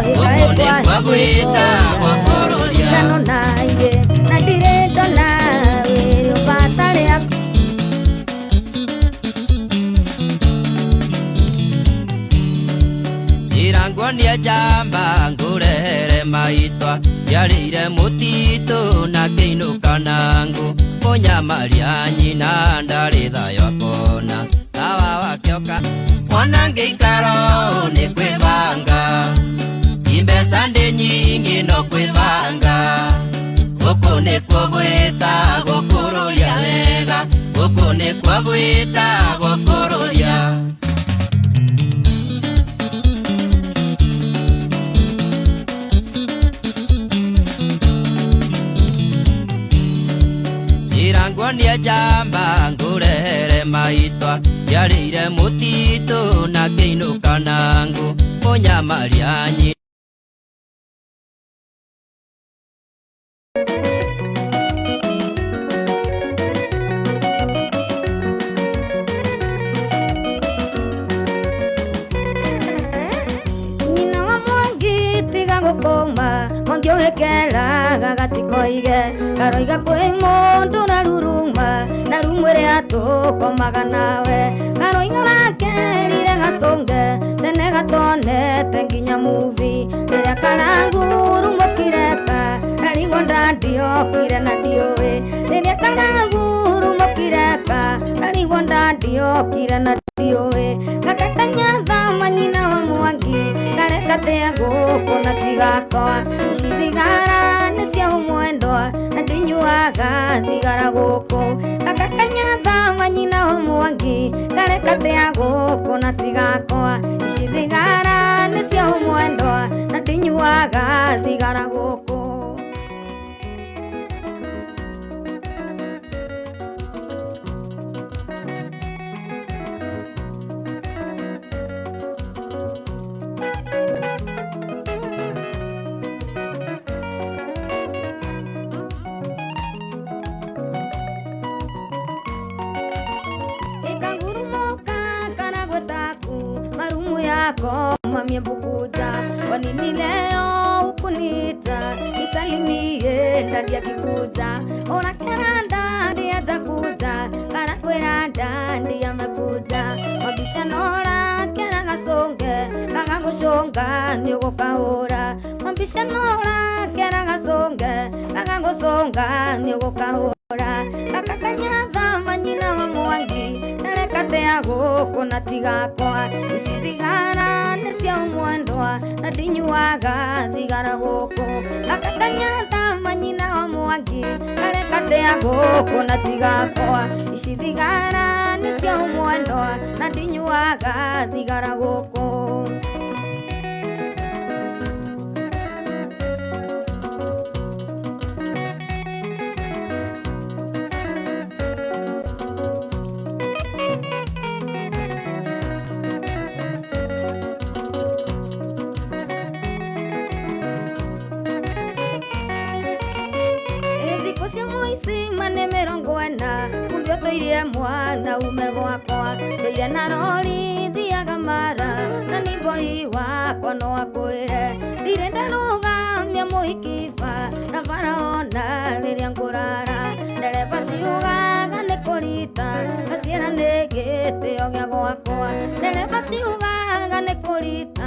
Gũkũ nĩkuo gwĩtagwo kũrũria. Na ndirĩ ndona wĩrĩ ũbata rĩa. Njĩra nguonie njamba ngũrehere maitwa, njiarĩire mũtitũ na kĩinũka na ngũ. Mũnyamaria nyina ndarĩ thayũ akona, tawa wakĩoka mwana ngĩikara ũũ nĩ kwĩbanga. Imbeca ndĩ nyingĩ no kwĩbanga. Gũkũ nĩkuo gwĩtagwo kũrũria wega. Gũkũ nĩkuo gwĩtagwo kũrũria. Njĩra nguonie njamba ngũrehere maitwa, njiarĩire mũtitũ na kĩinũka na ngũ. Mũnyamaria nyina. Nyina wa Mwangi tiga gũkũma, Mwangi ũhĩkeraga gatikoige, karoiga kwĩ mũndũ na ruruma na rumwĩre atũkomaga nawe. Karoiga rakerire gacũnge tene gatonete nginya muvi, rĩrĩa karangurumũkireka karigwo ndandiokire na ndiũĩ. Rĩrĩa karangurumũkireka karigwo ndandiokire na ndiũĩ. Gakakanyatha nyina wa Mwangi karekatea gũkũ na tigakwa. Ici thigara nĩ cia mwendwa na ndinyuaga thigara gũkũ. Gakakanyatha nyina wa Mwangi karekatea gũkũ na tigakwa. Ici thigara nĩ cia mwendwa na ndinyuaga thigara gũkũ. Ikangurumuka karagwe taku marumu yako mamie mbukuja. Kwa nini leo hukunita nisalimie ndadi akikuja? Urakera ndadi atakuja, karakwera ndadi amekuja. Mabishanora kera gasonge kagagucunga nĩũgũkahũra. Mabishanora kera gasonge kagagucunga nĩũgũkahũra. Gakakanyatha nyina wa Mwangi karekatea gũkũ na tigakwa. Ici thigara nĩ cia mwendwa na ndinyuaga thigara gũkũ. Gakakanyatha nyina wa Mwangi karekatea gũkũ na tigakwa. Ici thigara nĩ cia mwendwa na ndinyuaga thigara gũkũ. Thikũ cia mũicima nĩ 40, kumbe ũtũirie mwana ume gwakwa. Ndũire na rori thiaga mara na nĩ mboi wakwa no akwĩre. Ndirĩ ndarũgamia mũikiba na bara ona rĩrĩa ngũrara. Ndereba ciugaga nĩ kũrita ngaciĩra nĩ gĩtĩo gĩa gwakwa. Ndereba ciugaga nĩ kũrita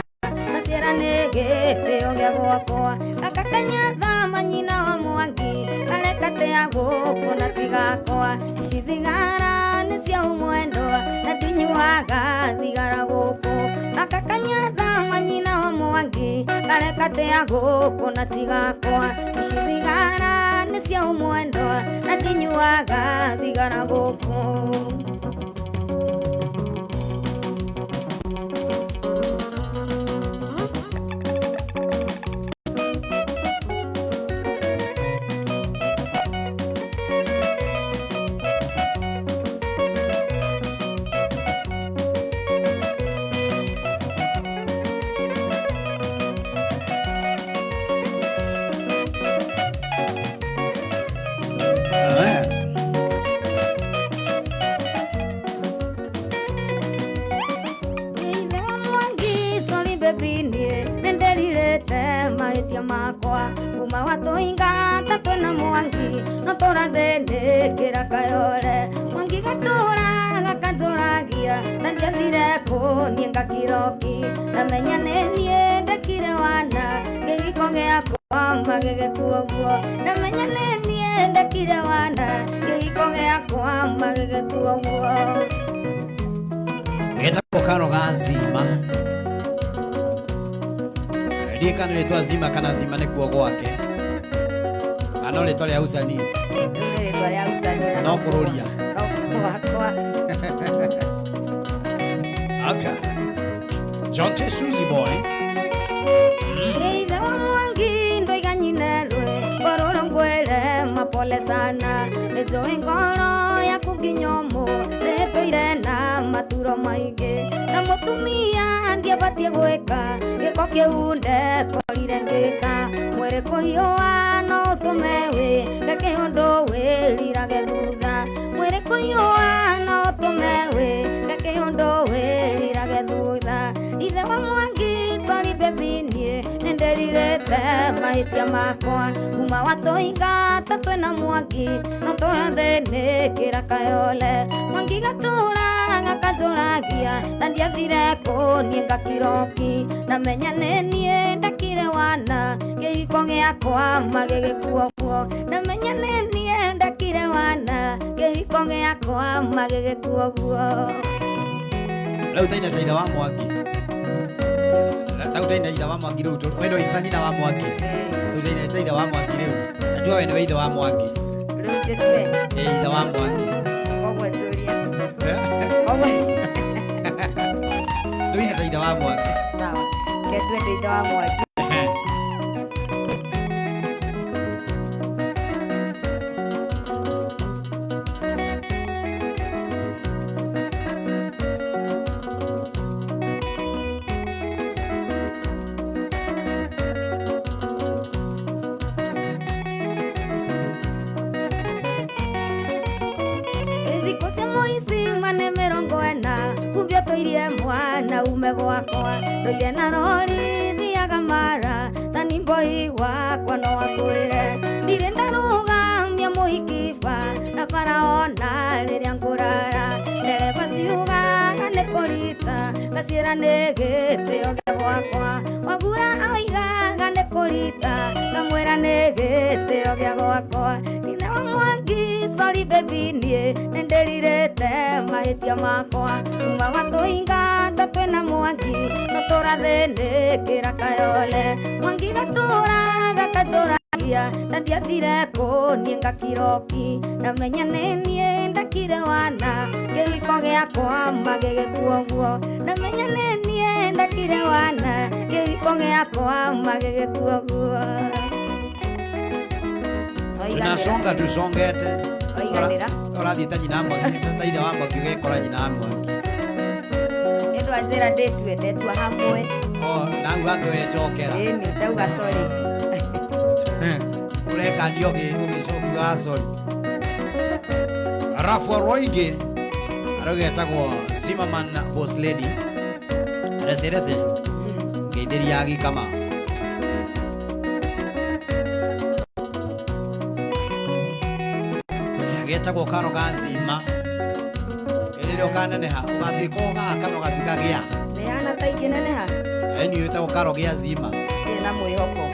ngaciĩra nĩ gĩtĩo gĩa gwakwa. Gakakanyatha nyina wa Mwangi karekatea gũkũ na tigakwa. Ici thigara nĩ cia mwendwa na ndinyuaga thigara gũkũ. Gakakanyatha nyina wa Mwangi karekatea gũkũ na tigakwa. Ici thigara nĩ cia mwendwa na ndinyuaga thigara gũkũ. Mahĩtia makwa kuma watũingata twĩna Mwangi no tũrathĩnĩkĩra Kayore. Mwangi gatũra gakanjũragia na ndiathire kũniĩ ngakiroki. Ndamenya nĩ niĩ ndekire wana kĩhiko gĩakwa magĩgĩkua ũguo. Ndamenya nĩ niĩ ndekire wana kĩhiko gĩakwa magĩgĩkua ũguo. Getagwo karo ga Zima. Ndiĩ kana rĩtwa Zima kana Zima nĩkuo gwake kana no rĩtwa rĩa usanii. Rĩu nĩ rĩtwa rĩa usanii na no kũrũria. No gwakwa. Okay. John T. Susie Boy. Ithe wa Mwangi ndoiga nyine rwe ngororo ngwĩre mapole sana. Nĩnjũĩ ngoro yaku nginya ũmũthĩ nĩtũire na maturo maingĩ. Na mũtumia ndiabatiĩ gwĩka gĩko kĩu ndekorire ngĩka. Mwĩrĩ kũhiũha no ũtũme wĩke kĩũndũ wĩrirage thutha. Mwĩrĩ kũhiũha no ũtũme wĩke kĩũndũ wĩrirage thutha. Ithe wa Mwangi sorry baby niĩ nĩndĩrirĩte mahĩtia makwa. Kuma watũingata twĩna Mwangi no tũrathĩnĩkĩra Kayole. Mwangi gatũra gakanjũragia na ndiathire kũniĩ ngakiroki. Ndamenya nĩ niĩ ndekire wana kĩhiko gĩakwa magĩgĩkua ũguo. Ndamenya nĩ niĩ ndekire wana kĩhiko gĩakwa magĩgĩkua ũguo. Rĩu taina ta ithe wa Mwangi. Rĩu taina ithe wa Mwangi rĩu we ndũita nyina wa Mwangi. Rĩu taina ta ithe wa Mwangi rĩu. Najua we nĩwe ithe wa Mwangi. Rĩu njĩtue. Ĩ ithe wa Mwangi. Koguo njũrie. Koguo. Rĩu ina ta ithe wa Mwangi. Sawa. Ketue ndĩ ithe wa Mwangi. Thikũ cia mũici mane 40 kumbia tũirie mwana ume gwakwa. Tũire na rori thiaga mara ta ni mboi wakwa no akwĩre. Ndirĩ ndarũgamia mũhiki ba na bara ona rĩrĩa ngũrara. Ndereba ciugaga nĩ kũrita ngaciĩra nĩ gĩtĩo gĩa gwakwa. Wagura oigaga nĩ kũrita ngamwĩra nĩ gĩtĩo gĩa gwakwa. Ithe wa Mwangi sorry baby niĩ nĩndĩrirĩte mahĩtia makwa. Kuma watũingata twĩna Mwangi no tũrathĩnĩkĩra Kayole. Mwangi gatũra gakanjũragia na ndiathire kũniĩ ngakiroki. Ndamenya nĩ niĩ ndekire wana kĩhiko gĩakwa magĩgĩkua ũguo. Ndamenya nĩ niĩ ndekire wana kĩhiko gĩakwa magĩgĩkua ũguo. Tunasonga tusongete. Oiganĩra. Ũrathiĩ ta nyina wa Mwangi, ta ithe wa Mwangi ũgekora nyina wa Mwangi. Nĩ ũndũ wa njĩra ndĩtue ndetua hamwe. O, na uga wecokera. Ĩni, ndauga sorry. Ũrekania ũgĩcokiuga sorry. Rafa Roige arogetagwo Zimmerman Boss Lady. Rese rese. Ngeithĩria gikama. Getagwo karo ga Zima. Rĩrĩa ũkaneneha ũgatuĩka o gaka kana ũgatuĩka gĩa. Nĩhana ta ingĩneneha? Ĩni wĩtagwo karo gĩa Zima. Ndirĩ na mwĩhoko.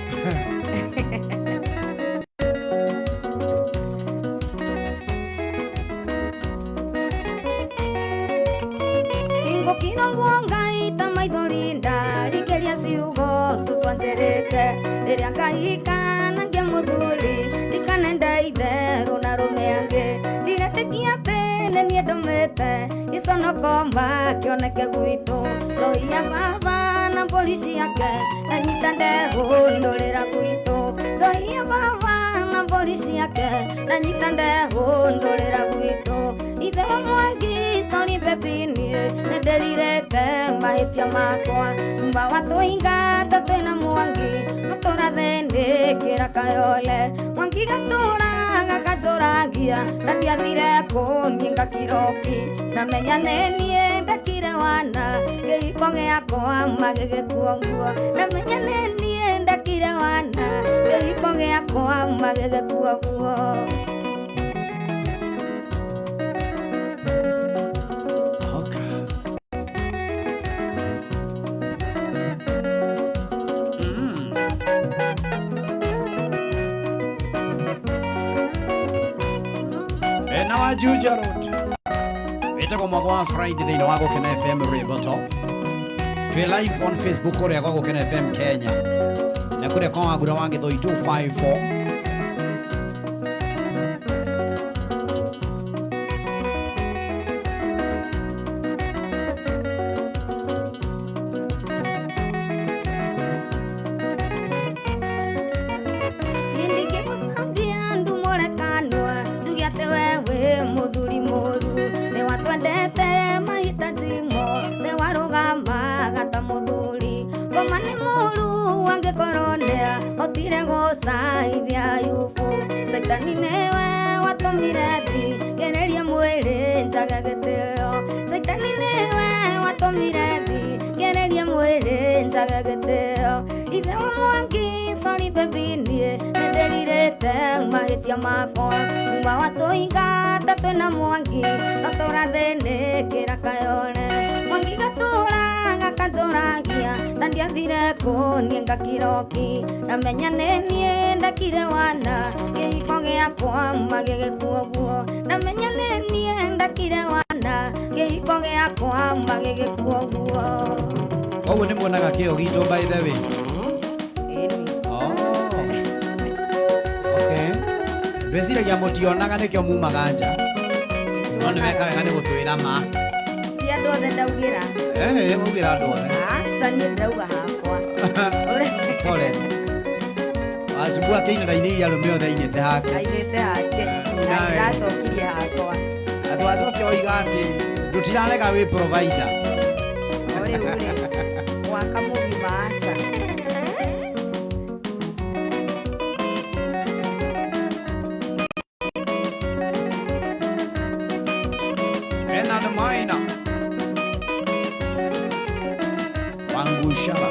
Ngũkirogwo Ngai ta maithori ndarikĩria ciugo cũcũ anjĩrĩte. Rĩrĩa ngahika na ngĩe mũthuri ndikanende itherũ na arũme angĩ. Ndiretĩkia atĩ nĩ niĩ ndũmĩte gĩconoko makĩoneke gwitũ. Njohi ya baba na mbũri ciake na nyita ndehũ ndũrĩra gwitũ. Njohi ya baba na mbũri ciake na nyita ndehũ ndũrĩra gwitũ. Ithe wa Mwangi sorry baby niĩ nĩndĩrirĩte mahĩtia makwa. Kuma watũingata twĩna Mwangi no tũrathĩnĩkĩra Kayole. Mwangi gatũra gakanjũragia na ndiathire kũniĩ ngakiroki. Ndamenya nĩ niĩ ndekire wana kĩhiko gĩakwa magĩgĩkua ũguo. Ndamenya nĩ niĩ ndekire Ndakire wana kĩhiko gĩakwa magĩgĩkua guo. Ena wa Juja Road wĩtagwo Mwaka wa Friday thĩinĩ wa Gũkena FM rwĩmbo top. Twĩ live on Facebook kũrĩa kwa Gũkena FM Kenya na kũrĩa kwa Wagura wa Gĩthũi 254. Nindingĩgũcambia ndumũre kanua njuge atĩ we wĩ mũthuri mũru. Nĩ watwendete mahitaji mothe warũgamaga ta mũthuri. Ngoma nĩ mũru angĩkorwo nĩahotire gũcaithia Ayubu. Caitani nĩwe watũmire thikĩrĩrie mwĩrĩ njage gĩtĩo. Caitani nĩwe watũmire thikĩrĩrie mwĩrĩ njage gĩtĩo. Ithe wa Mwangi sorry baby niĩ nĩndĩrirĩte mahĩtia makwa. Nyuma watũingata twĩna Mwangi no tũrathĩnĩkĩra Kayole. Mwangi gatũra gakatũragia na ndiathire kũ niĩ ngakiroki. Ndamenya nĩ niĩ ndakire wana kĩhiko gĩakwa magĩgĩkua guo. Ndamenya nĩ niĩ ndakire wana kĩhiko gĩakwa magĩgĩkua guo. Koguo nĩ muonaga kĩo gitũ by the way. Ĩni. Oh. Okay. Ndwĩciragia mũtionaga nĩkĩo mumaga nja. No nĩ weka wega nĩ gũtwĩra ma. Ti andũ othe ndaugĩra. Waugĩra andũ othe. Aca niĩ ndĩrauga hakwa. Sorry. Wacumbu akĩina ndainĩire arũme othe ainĩte hake. Ainĩte hake. Na Nawe. ndacokirie hakwa. Andũ acoke oiga atĩ ndũtirarega wĩ provider. O rĩu rĩ mwaka mũgima aca. Bernard Maina Wangushara.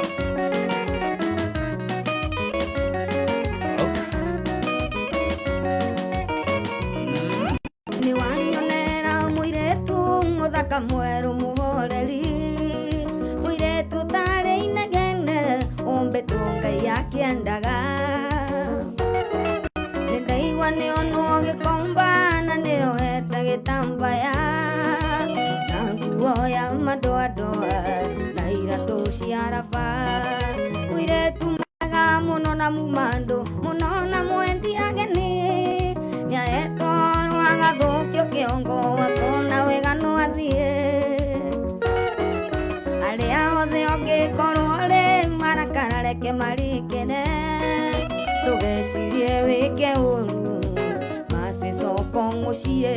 Nĩ wanyonera mũirĩtu mũthaka mwerũ mũhoreri. Mũirĩtu tarĩ inegene ũmbĩtwo Ngai akĩendaga. Nĩ ndaigua nĩonwo gĩkomba na nĩohete gĩtambaya. Na nguo ya madoadoa na iratũ cia raba. Mũirĩtu mwega mũno na mumandũ mũno na mwendi ageni. Nĩahetwo agathũkio kĩongo akona wega no athiĩ. Arĩa othe ũngĩkorwo rĩ marakara reke marikĩre. Ndũgecirie wĩke ũru macicoko mũciĩ.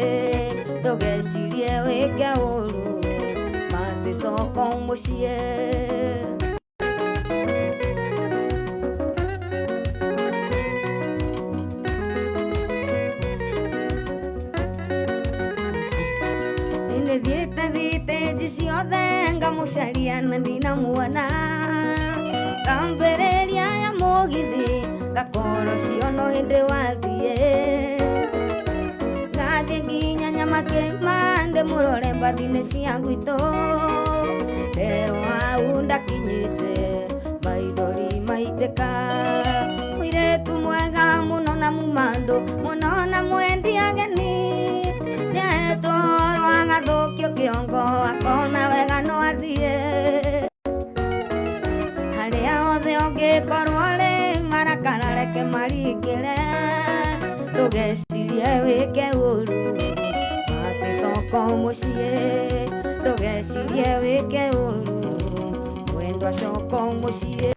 Ndũgecirie wĩke ũru macicoko mũciĩ. Nĩthiĩte thitĩnji ciothe ngamũcaria na ndinamuona. Ngambĩrĩria ya mũgithi ngakorwo cio no hĩndĩ wathiĩ. Ngathiĩ nginya Nyamakĩma ndĩmũrore mbathi-inĩ cia gwitũ. Nderwo hau ndakinyĩte maithori maitĩka. Mũirĩtu mwega mũno na mumandũ mũno na mwendi ageni. Nĩahetwo ũhoro agathũkio kĩongo akona wega no athiĩ. Harĩa hothe ũngĩkorwo rĩ marakara reke marikĩre. Ndũgecirie wĩke ũru macicoko mũciĩ. Ndũgecirie wĩke ũru mwendwa coko mũciĩ.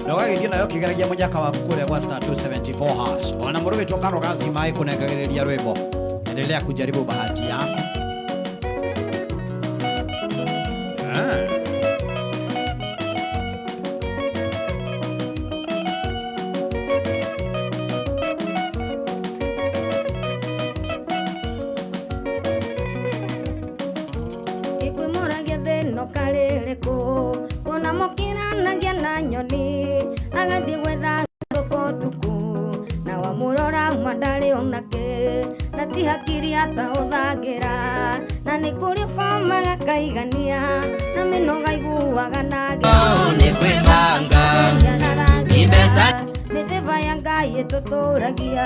Na ũgagĩthiĩ nayo ũkĩgeragia mũnyaka waku kũrĩa gwa star 274 hash. Ona mũrũgĩtwo karo gazima ĩkũnengagĩrĩria rwĩmbo. Endelea kujaribu bahati yako. Ah. Ikwĩmũragia thĩna ũkarĩrĩkũ kuona mũkĩranagia na nyoni agathiĩ gwetha thoko ũtukũ na wamũrora ma ndarĩ onake na ti hakiri atahũthagĩra na nĩ kũrĩ ũkomaga kaigania na mĩnoga iguaga Nĩ kwĩbanga. Imbeca. Nĩ favour ya Ngai ĩtũtũragia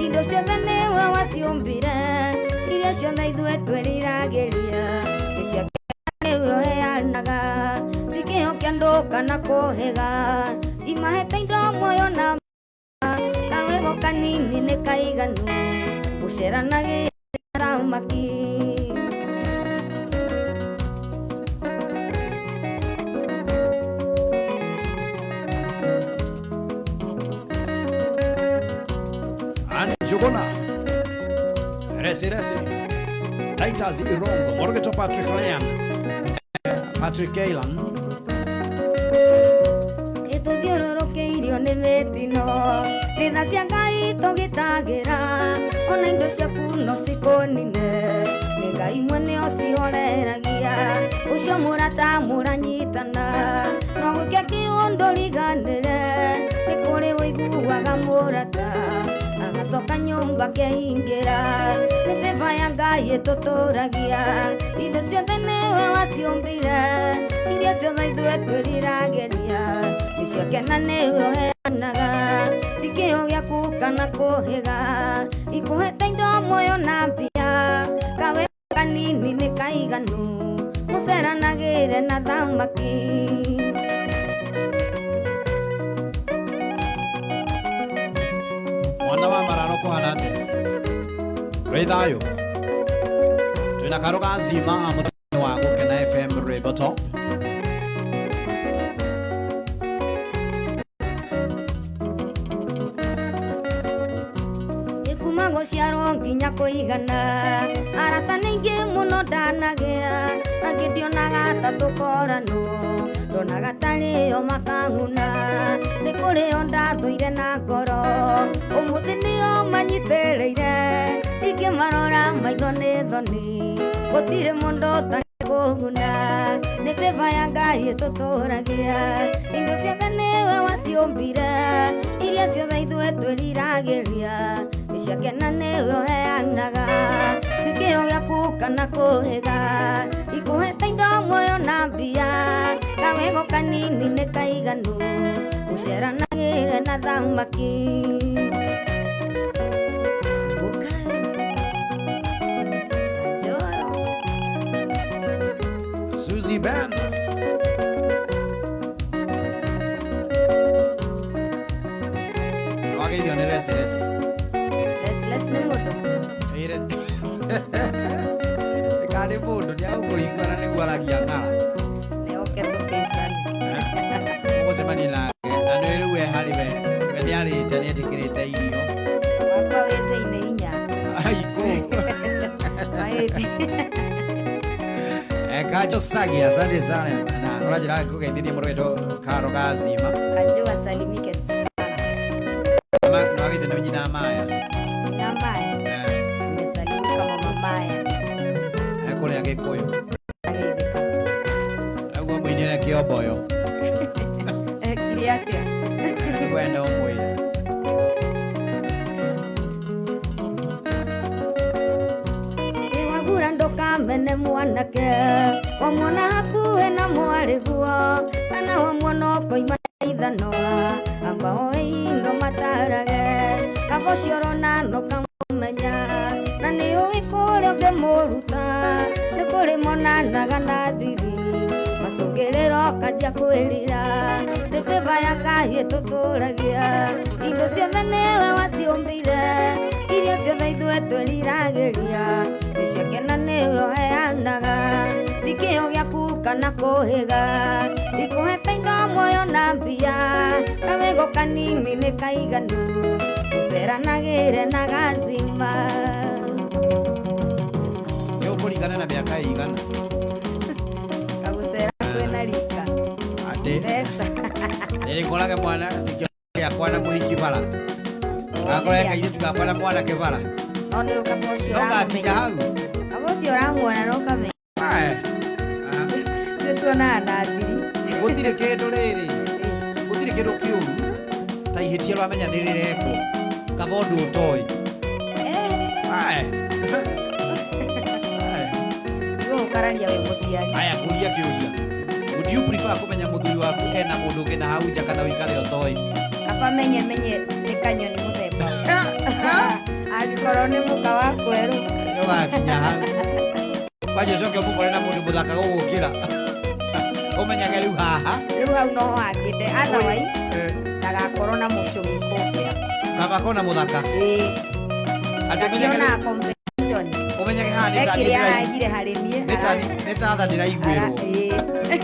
indo ciothe nĩwe waciũmbire iria ciothe ithuĩ twĩriragĩria nĩ ciake nĩwe ũheanaga ti kĩo kĩa andũ kana kũhĩga imahete indo muoyo na kawego kanini nĩ kaiganu gũceranagĩra thamaki. Anne Njuguna. Resi resi. Titus Irongo. Mũrũgĩtwo Patrick Lean. Patrick Kailan. Ĩtũthiũrũrũkĩirio nĩ mĩtino nĩ tha cia Ngai tũgitagĩra ona indo ciaku no cikũnine nĩ Ngai mwene ũcihoreragia ũcio mũrata mũranyitana no gwĩke kĩũndũ riganĩre nĩ kũrĩ ũiguaga mũrata agacoka nyũmba akehingĩra nĩ favour ya Ngai ĩtũtũragia indo ciothe nĩwe waciũmbire iria ciothe ithuĩ twĩriragĩria nĩ ciake na nĩwe ũheanaga ti kĩo gĩaku kana kũhĩga ikũhete indo muoyo na mbia kawe kanini nĩ kaiganu mũceranagĩre na thamaki. Mwana wa mararo kũhana atĩa? Wĩ thayũ? Twĩna karo gazima mũtĩ wa Gũkena FM rwĩmbo top. Nĩ kuma gũciarwo nginya kũigana arata nĩ aingĩ mũno ndanagĩa angĩ ndionaga ta tũkoranwo ndonaga tarĩ o makang'una nĩ kũrĩ o ndathũire na ngoro ũmũthĩ nĩo manyitĩrĩire ingĩmarora maitho nĩ thoni gũtirĩ mũndũ ũtangĩkũguna nĩ favour ya Ngai ĩtũtũragia indo ciothe nĩwe waciũmbire iria ciothe ithuĩ twĩriragĩria nĩ ciake na nĩwe ũheanaga ti kĩo gĩaku kana kũhĩga ikũhete indo muoyo na mbia kawego kanini nĩ kaiganu gũceranagĩre na thamaki. Njoro. Susie Ben. Wageithio nĩ reci reci. Les nĩ mũndũ. Ĩ, reci. Karĩ mũndũ nĩ agũkũhingũra nĩguo aragia ng'ara. Nĩ oke tũkĩcane. Mũgũcemania nake na nĩ rĩu e harĩ we. We nĩarĩte nĩetĩkĩrĩte irio. Wakwa wĩ thĩinĩ inya. Aikũ. Maĩti. Kajo Sagi, asante sana. Na ũranjĩra kũgeithĩria mũrũgĩtwo Karo Gazima. Kajo asalimike sana. Nĩwageithio nĩ nyina Maya. Nyina Maya. Nimesalimika mama Maya. Kũrĩa Gĩkũyũ. Ageithĩka. Naguo mũinĩre kĩomboyo. Ekire atĩa? Wenda ũmwĩre. Wagura ndũkamene mwanake wamwona hakuhĩ na mwarĩguo kana wamwona ũkoima ithanwa amba oe indo matarage kaba ũcio ũrona no kamũmenya na nĩ ũĩ kũrĩa ũngĩmũruta nĩ kũrĩ monanaga na thiri macũngĩrĩro kanjia kwĩrira nĩ favour ya Ngai ĩtũtũragia indo ciothe nĩwe waciũmbire iria ciothe ithuĩ twĩriragĩria nĩ ciake na nĩwe ũheanaga ti kĩo gĩaku kana kũhĩga ikũhete indo muoyo na mbia Kahingo kanini nĩ kaiganu Ũceranagĩre na gacima. Nĩ ũkũringana na mĩaka ĩigana? Kagũcera kwĩna rika. Atĩ Mbeca. nĩrĩkorage mwana gĩakwa na mũhiki bara. Gakore kairĩtu gakwa na mwanake bara. No nĩ kaba ũcio No gakinya ũramũmenya. hau. Kaba ũcio ũramuona no kamenya. Ae. Ah, Ithuĩ tuonaga na thiri. Gũtirĩ kĩndũ rĩrĩ. Gũtirĩ kĩndũ kĩũru ta ihĩtia rwamenya nĩ rĩrekwo. Kaba ũndũ ũtoĩ. Ae. Ae. Tiga gũkarania wĩ mũciari. Aya kũria kĩũria. Would you prefer kũmenya mũthuri waku ena mũndũ ũngĩ na hau nja kana ũikare ũtoĩ? Kaba menye menye nĩ kanyoni mũthemba ũrĩkũ. Angĩkorwo nĩ mũka wa kwerũ. Nĩũgakinya hau. Kwanja ũcoke ũmũkore na mũndũ mũthaka gũgũkĩra. Ũmenyage rĩu haha. Rĩu hau noho hangĩte. Otherwise Eh, ndagakorwo na mũcũgĩ kũngĩra. Kaba kona mũthaka. Ĩĩ. Atĩ ũmenyage Ndakĩonaga competition. ũmenyage haha nĩ ta niĩ Ekĩrĩa ndĩra- aragire harĩ niĩ. nĩ ta tha ndĩraiguĩrwo. Ĩĩ. Eh?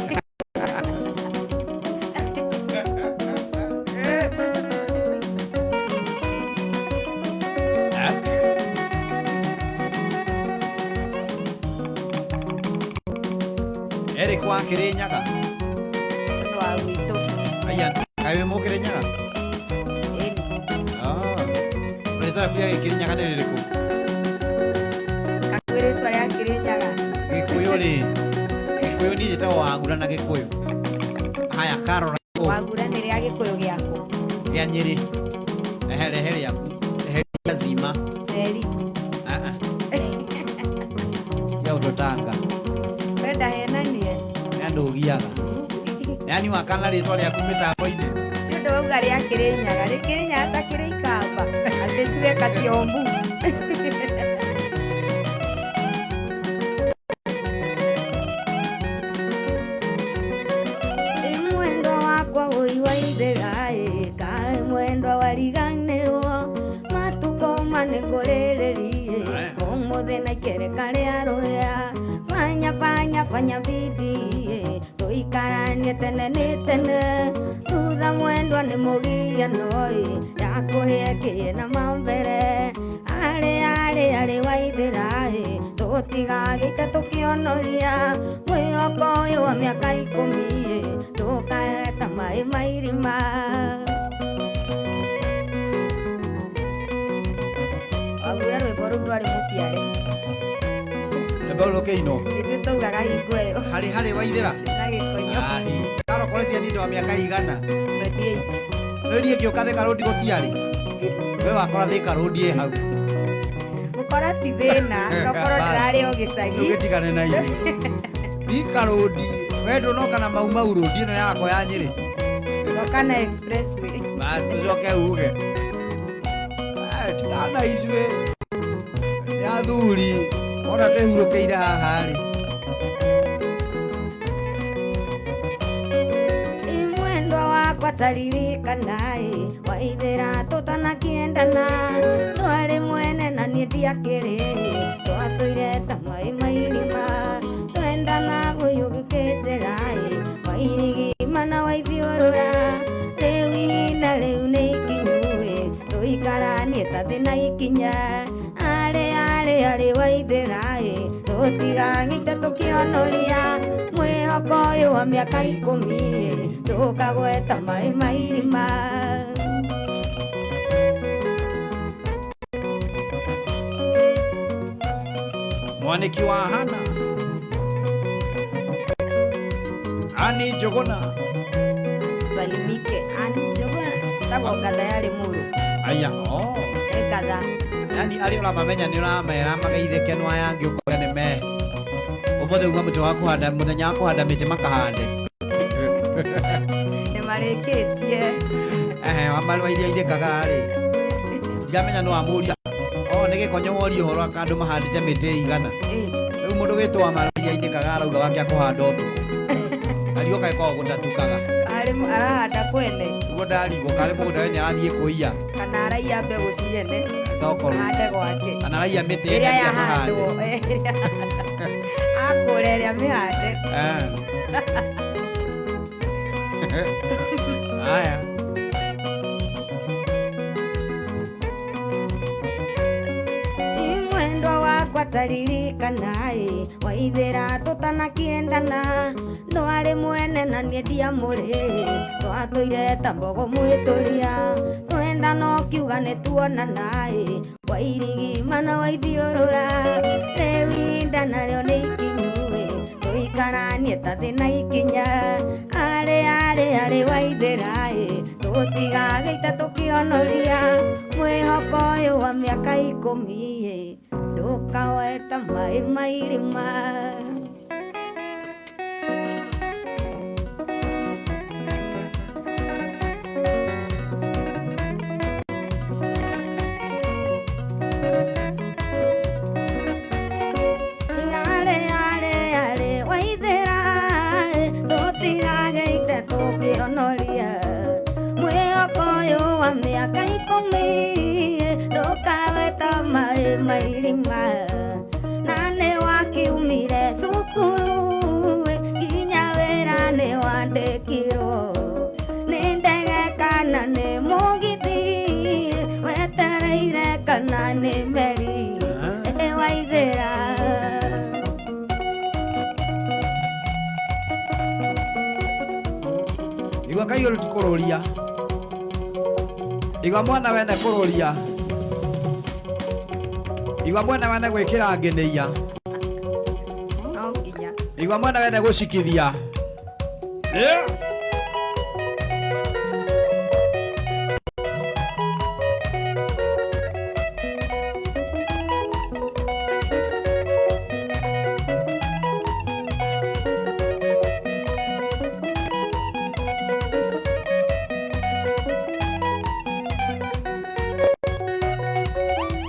Eric wa Kirinyaga. Ũndũ wa gwitũ. Aya, kaĩ wĩ mũkĩrĩnyaga? Ĩni. Ah. Rĩtwa rĩaku rĩa Gĩkĩrĩnyaga nĩ rĩrĩkũ? Gakuĩ rĩtwa rĩa Kĩrĩnyaga. Gĩkũyũ rĩ. Gĩkũyũ niĩ njĩtagwo Wagura na Gĩkũyũ. Haya, Carol Wagura nĩ rĩa Gĩkũyũ gĩakũ. rĩa Nyĩrĩ. Ehe, rehe rĩaku. Eheria zima. Njeri. Ah, ah. Ya ũtũtanga. Wenda henanie. Nĩ andũ ũgiaga. Yaani wakana rĩtwa rĩaku mĩtambo-inĩ. Nĩ ũndũ wauga rĩa Kĩrĩnyaga. Rĩ Kĩrĩnyaga ta kĩrĩ ikamba. Atĩ tuge Kaciombu. Ĩ mwendwa wakwa ũi wa ithe-ĩ, kaĩ mwendwa wariganĩrwo matukũ manĩkũrĩrĩrie Aya. ũmũthĩ na ikereka rĩa rũhĩa fanya fanya fanya bidii tũikaranie tene nĩ tene thutha mwendwa nĩ mũgianoi yakũhĩe kĩĩ na mambere arĩ arĩ arĩ waithĩraĩ tũtigagĩte tũkĩonoria mwĩhoko ũyũ wa mĩaka ikũmi ndũkaeta maĩ ma irima. Wagura rwĩmbo rũu ndwarĩ mũciare. Rwĩmbo rũrũ rũkĩinwo. Ithuĩ twaugaga hingo ĩyo. Harĩ harĩ waithĩra. Na gĩkonyo. Ahi. Carol kore cia nĩ wa mĩaka igana. 28. Rĩu ngĩũka Thika Road gũtiarĩ. We wakora Thika Road ĩ hau. Gũkora ti thĩna, tokorwo Bas. ndĩrarĩ o gĩcagi. Ndũgĩtigane na ithuĩ. Thika Road, we ndũnoka na Mau Mau Road ĩno yakwa ya Nyĩrĩ. Ndoka na expressway. Bas ũcoke uge. Eh, tigana na ithuĩ. Nĩ athuri. Ona twĩhurũkĩire haha rĩ. Ĩ mwendwa wakwa taririkanaĩ waithĩra tũtanakĩendana twarĩ mwene na niĩ ndiakĩrĩ twatũire ta maĩ ma irima twendana ũyũ gĩkĩnjĩraĩ wairigima na waithiũrũra rĩu ihinda rĩu nĩ ikinyuĩ tũikaranie ta thĩ na ikinya arĩ arĩ arĩ waithĩraĩ tũtigang'ite tũkĩonoria mwĩhoko ũyũ wa mĩaka ikũmi ndũkagweta maĩ ma irima. Mwaniki wa Hana. Ani Njũgũna. Salimike Ani Njũgũna tagwo ngatha yarĩ mũrũ. Aya, oh. Ĩ ngatha. Yani arĩa ũramamenya nĩ ũramera mageithĩke no aya angĩ ũkoya nĩ me. Ũmũthĩ uma mũtĩ wa kũhanda mũthenya wa kũhanda mĩtĩ makahande. Nĩ marĩkĩtie. Ehe, wa marũa iria ithĩkaga rĩ. Ndiramenya no amũria. Oh, nĩ gĩkonyo woria ũhoro wa andũ mahandĩte mĩtĩ igana. Ĩ. Rĩu mũndũ gĩtwo wa marũa iria ithĩkaga arauga wake akũhanda ũtukũ. Kariũka gĩkoragwo gũtatukaga. Arĩ arahanda kwene. Nĩguo ndarigwo karĩ mũgũnda we nĩarathiĩ kũiya. Kana araiya mbegũ ciene. Tokorwo. Ahande gwake. Kana araiya mĩtĩ Ĩrĩa ĩrĩa akahande. yahandwo. Akũre ĩrĩa mĩhande. Eh. Haya. Taririkana waithĩra tũtanakiendana ndwarĩ mwene na niĩ ndiamũrĩ twatũire ta mbogo mwĩtũria twenda no kiuga nĩ tuonana wairigi mana waithiũrũra rĩu ihinda narĩo nĩ ikinyu tũikaranie ta thĩ na ikinya arĩ arĩ arĩ waithĩra tũtigagĩita tũkĩonoria mwĩhoko ũyũ wa mĩaka 10 ndũkaoe ta maĩ ma irima. Arĩ arĩ arĩ waithĩra tũtigagĩite tũkĩonoria mwĩhoko ũyũ wa mĩaka 10 ndũkawe ta maĩ ma irima na nĩ wakiumire cukuru nginya wĩra nĩ wandĩkirwo nĩ ndege kana nĩ mũgithi wetereire kana nĩ meri ĩ waithĩra. Igua kaiyũ kũrũria igua mwana wene kũrũria igua mwana wene gwĩkĩra ngenĩia No nginya igua mwana wene gũcikithia.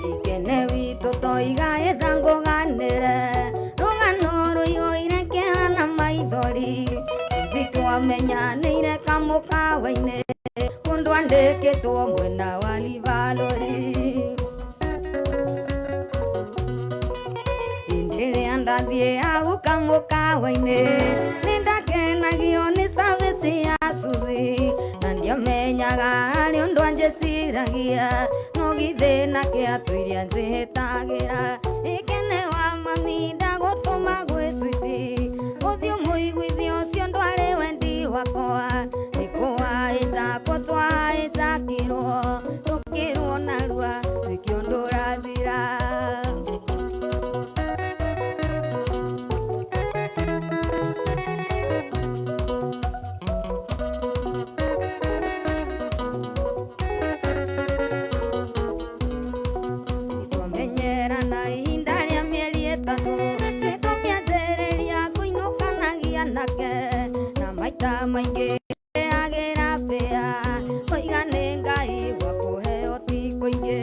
Ikene witũ toiga ĩthangũganĩre rũgano rũiyũire kĩeha na maithori Suzi twamenyanĩire kamũkawa-inĩ kũndũ andĩkĩtwo mwena wa Livalori hĩndĩ ĩrĩa ndathiĩ hau kamũkawa-inĩ nĩndakenagio nĩ service ya Suzi na ndiamenyaga harĩ ũndũ anjĩciragia no githĩ nake atũiria njĩhĩtagĩra ikene wa mami ndagũtũma gwĩ switi ũthiũ mũiguithio ũcio ndwarĩ wendi wakwa nĩkũhaĩtakwo twahaĩtakirwo tũkĩrwo narua twĩke ũndũ ũrathira. Twamenyerana ihinda rĩa mĩeri 3 nĩtũkĩanjĩrĩria kũinũkanagia nake na maita maingĩ agĩra bĩa koiga nĩ Ngai gwa kũheo ti kũingĩ.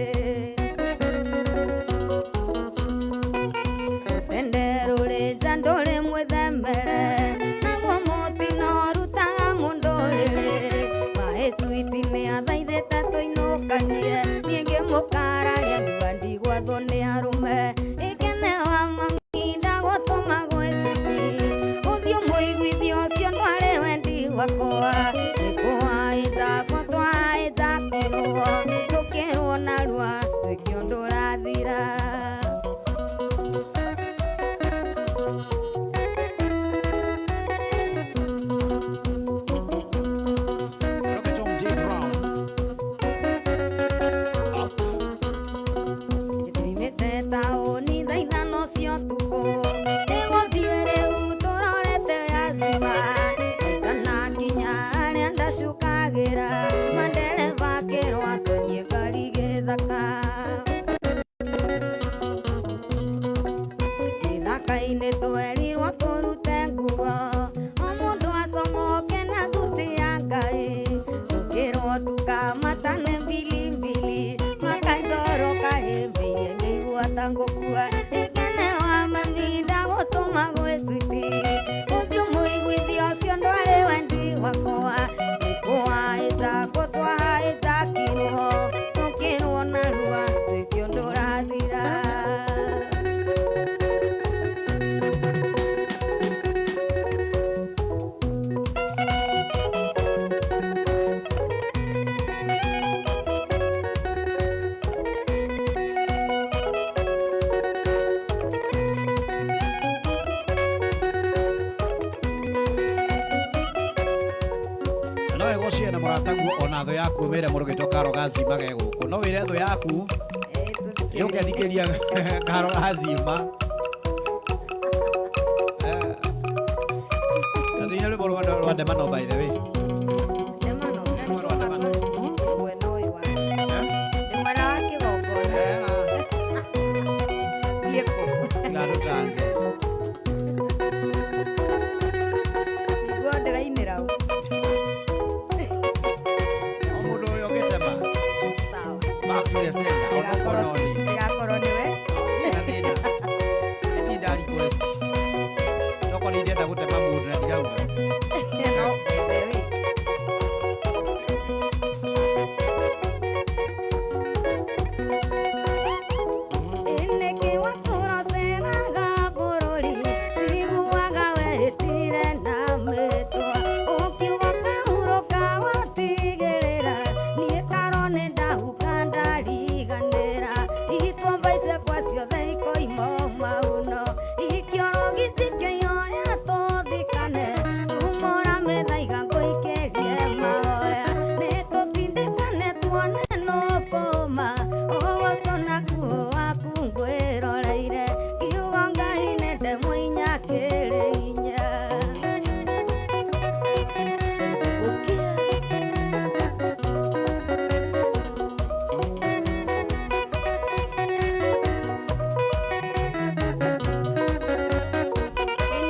Rũtende rũrĩ nja ndũrĩ mwĩthemere naguo mũtino ũrutaga mũndũ rĩrĩ maĩ switi nĩathaithĩte tũinũkanie niĩ ngĩmũkararia ngiuga ndigwathwo nĩ arũme ikene wa mami ndagũtũma gwĩ switi ũthiũ mũiguithio ũcio ndwarĩ wendi wakwa nĩkũhaĩtakwo twahaĩtakirwo tũkĩrwo narua twĩke ũndũ ũrathira. Look at Tom D. Brown. Tuimĩte taũni thaa 5 cia ũtukũ nĩgũthiĩ rĩu tũrorete Azima kana kinya harĩa ndacukagĩra mandereba akĩrwo atonyie ngari gĩthaka gĩthaka-inĩ twerirwo tũrute nguo o mũndũ acomoke na thuti ya Ngai tũkĩrwo tukamatane mbilimbili makanjoro kahĩmbĩirie ngĩigua ta ngũkua ikene wa mami ndagũtũma gwĩ switi ũthiũ mũiguithio ũcio ndwarĩ wendi wakwa nĩkũhaĩtakwo twahaĩtakirwo tũkĩrwo narua twĩke ũndũ ũrathira. Mũrataguo ona thũ yaku ũmĩre mũndũ gĩtwo Karo Gazima ge gũkũ. No wĩre thũ yaku yũke thikĩria Karo Gazima. Na thĩinĩ rwĩmbo rwa Ndemano by the way. Ndemano, na Rwĩmbo rwa Ndemano. Mwena ũyũ wa. Nĩ mwena wa kĩgongona. Thiĩ kũ? Ngatũtange. Niguo ndĩrainĩra ũ. O mũndũ ũrĩa ũngĩtema. Sawa. Back to the sender. Onokorwo no niĩ. Ĩgakorwo nĩwe. Ina thĩna. Ĩti nda request. Tokorwo nĩ ndĩrenda gũtema mũndũ na ndirauga. No, by the way. Nĩkĩ watũroceraga bũrũri njiguaga wehĩtire na mĩtwa ũkiuga kahurũka watigĩrĩra niĩ karo nĩ ndahuka ndariganĩra itomba icekwa ciothe ikoima mauno ikĩoro gĩtikĩoya tũthikane tumũra mĩthaiga ngũikĩrie mahoya nĩtũtindĩkane tuone nũkũma ũgoco nakuo waku ngwĩroreire kiugo Ngai nĩ ndemwa inya kĩrĩ hinya. Ũkia.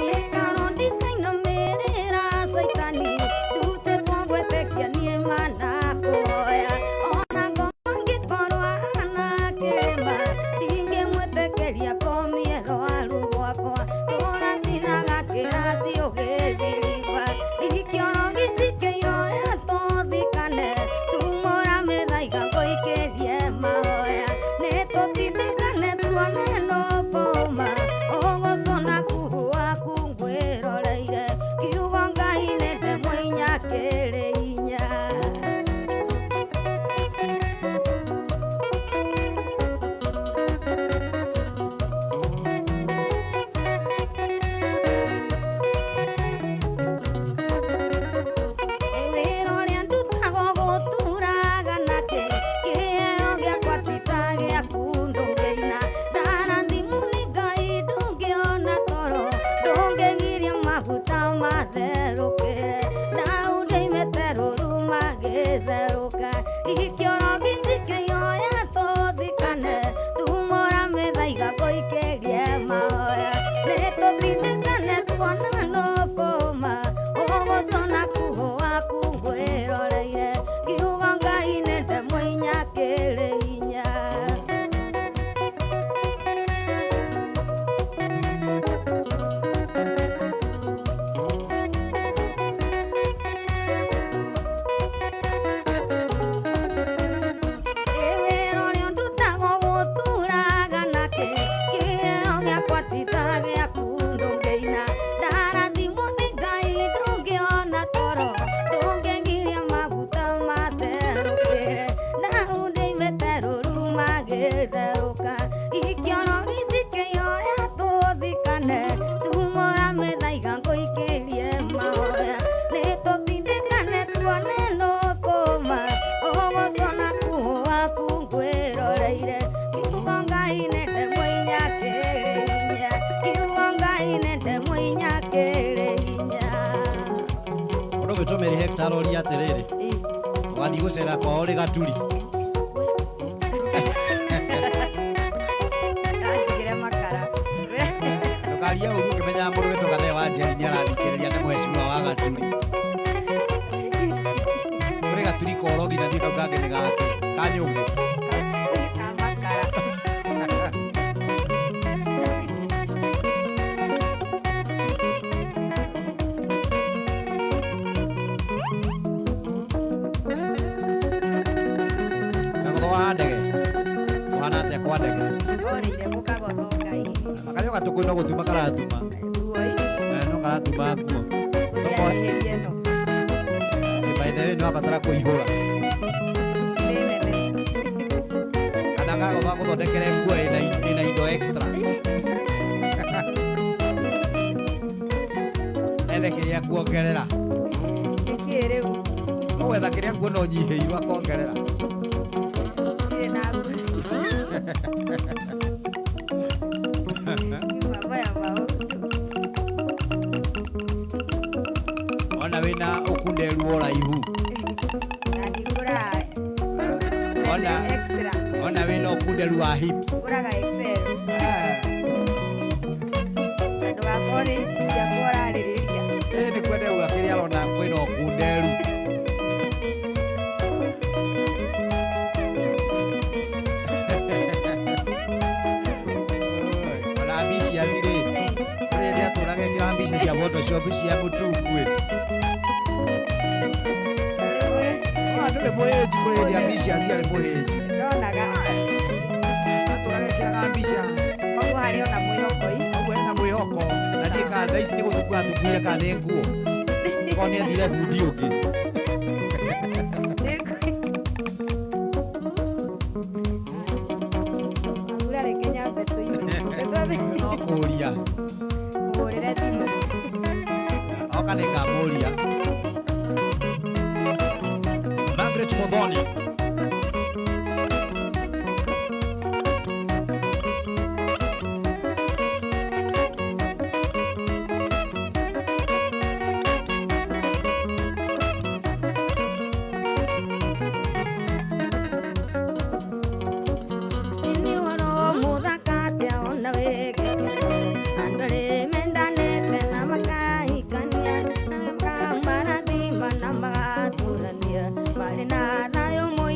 Niĩ karo ndikainamĩrĩra caitani ndutĩtwo gwĩtĩkia niĩ mana kũhoya ona ngoma ngĩkorwo hana kĩrĩma ndingĩmwĩtĩkĩria komie rwaru rwakwa tũracinaga kĩraci ũgĩthiriba ikĩoro gĩtikĩoya tũthikane tumũra mĩthaiga ngũikĩrie mahoya nĩtũtindĩkane tuone nũkũma ũgocwo nakuo waku ngwĩroreire kiugo Ngai nĩ ndemwa inya kĩrĩ hinya. Wĩra ũrĩa ndutaga gũturaga nakĩ kĩheo gĩakwa ti ta gĩaku ndũngĩina ndarathimwo nĩ Ngai ndũngĩona toro ndũngĩgiria maguta matherũkĩre Daudi aimĩte rũru magĩtherũka ikĩoro gĩtikĩoya tũthikane tumũra mĩthaiga ngũikĩrie mahoya nĩtũtindĩkane tuona nũkũma ũgoco nakuo waku ngwĩroreire kiugo Ngai nĩ ndemwa inya kĩrĩ hinya. Wĩra ũrĩa ndutaga gũturaga nakĩ kĩheo gĩakwa ti ta gĩaku ndũngĩina ndarathimwo nĩ Ngai ndũngĩona toro ndũngĩgiria maguta matherũkĩre Daudi aimĩte rũru magĩtherũka ikĩoro gĩtikĩoya tũthikane tumũra mĩthaiga ngũikĩrie mahoya nĩtũtindĩkane tuone nũkũma ũgoco nakuo waku ngwĩroreire kiugo Ngai nĩ ndemwa inya kĩrĩ hinya kiugo Ngai nĩ ndemwa inya kĩrĩ hinya. Mũndũ ũgwĩtwo Mary Hector aroria atĩrĩrĩ ũgathiĩ gũcera kwao rĩ Gaturi. Ndanjigĩre makara. Ndũkarie ũguo ũkĩmenyaga mũndũ wĩtwo Gathee wa Njeri nĩarathikĩrĩria nĩ mheshimiwa wa Gaturi. Kũrĩ Gaturi korogi na niĩ kau kangĩ nĩ gake ka nyũngũ. Ka makara. Kagotho wa ndege ũhana atĩa kwa ndege? Orĩire gũkagotho Ngai. Makarĩa gatũkũ no gũtuma karatuma. Ruoi. No karatuma nguo. Gũthianĩria ĩno. By the way nĩwabatara kũihũra. Nĩ nene. Kana kagotho agũthondekere nguo ĩna indo extra. Ethe kĩrĩa kuongerera. Nĩkĩĩ rĩu? Ũgwetha kĩrĩa nguona ũnyihĩirwo akongerera. Ndirĩ na nguo. Maya maũndũ. Ona wĩna ũkunderu wa ũraihu. Na ndigũraga Ona extra. ona wĩna ũkunderu wa hips. Ngũraga XL. Eh, Na ndũgakorwo nĩ hips ciakwa ũrarĩrĩria. ĩ nĩ kwenda uga kĩrĩa arona kwĩna ũkunderu. Ona ambitious rĩ, kũrĩ hĩndĩ atũraga ekĩra mbica cia Photoshop cia mũtungu ĩ. Ona ndũrĩ mũhĩnju, kũrĩ hĩndĩ ambitious arĩ mũhĩnju. Ndonaga. Atũraga ekĩraga mbica. Koguo harĩ ona mwĩhoko ĩ. Koguo hena mwĩhoko na ndiĩ kana thaa ici nĩ gũthukua athukuire kana nĩ nguo. Korwo nĩ ethire bundi ũngĩ. Wagura reke nyambe tũine. No kũũria. Mũhũrĩre thimũ. Oka nĩ ngamũria. Margaret Muthoni. Nĩ ũhoro mũthaka atĩa ona wĩ gĩkeno. Andũ arĩ mendanĩte na makahikania, na makamarathima na magatũrania, marĩ na thayũ mũingĩ.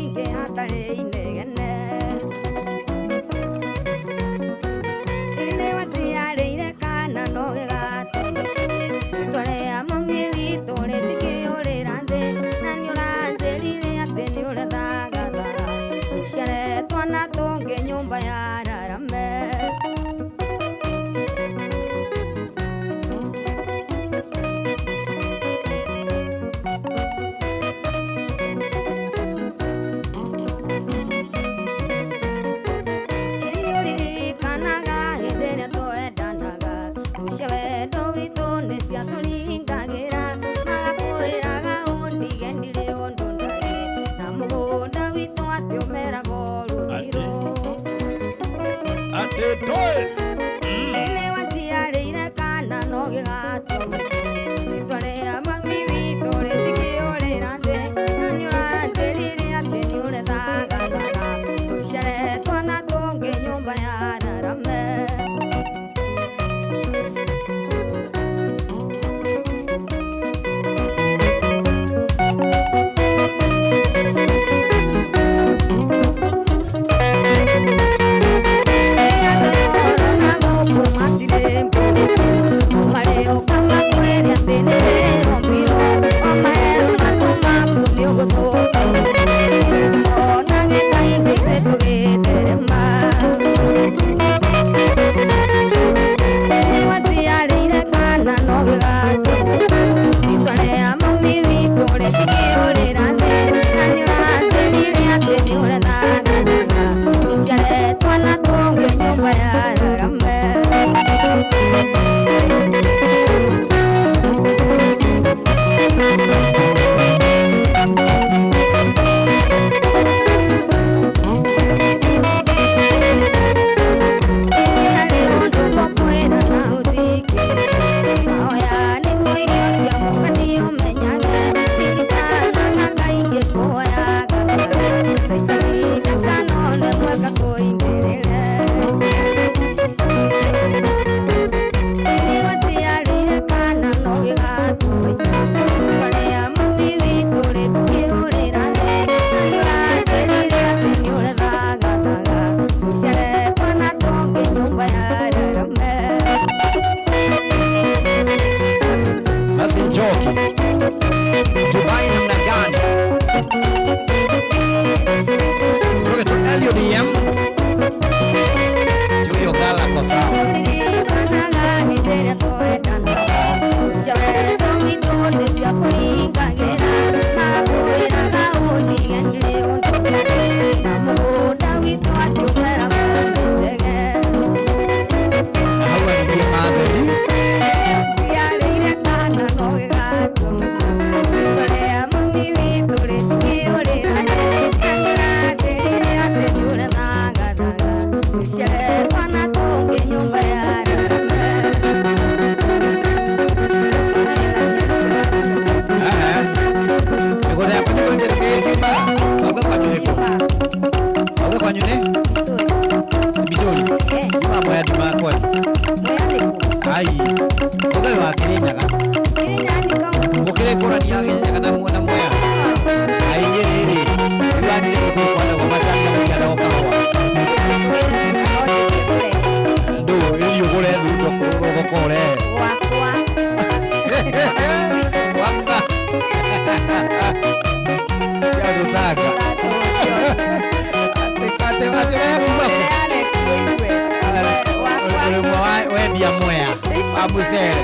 Mucere.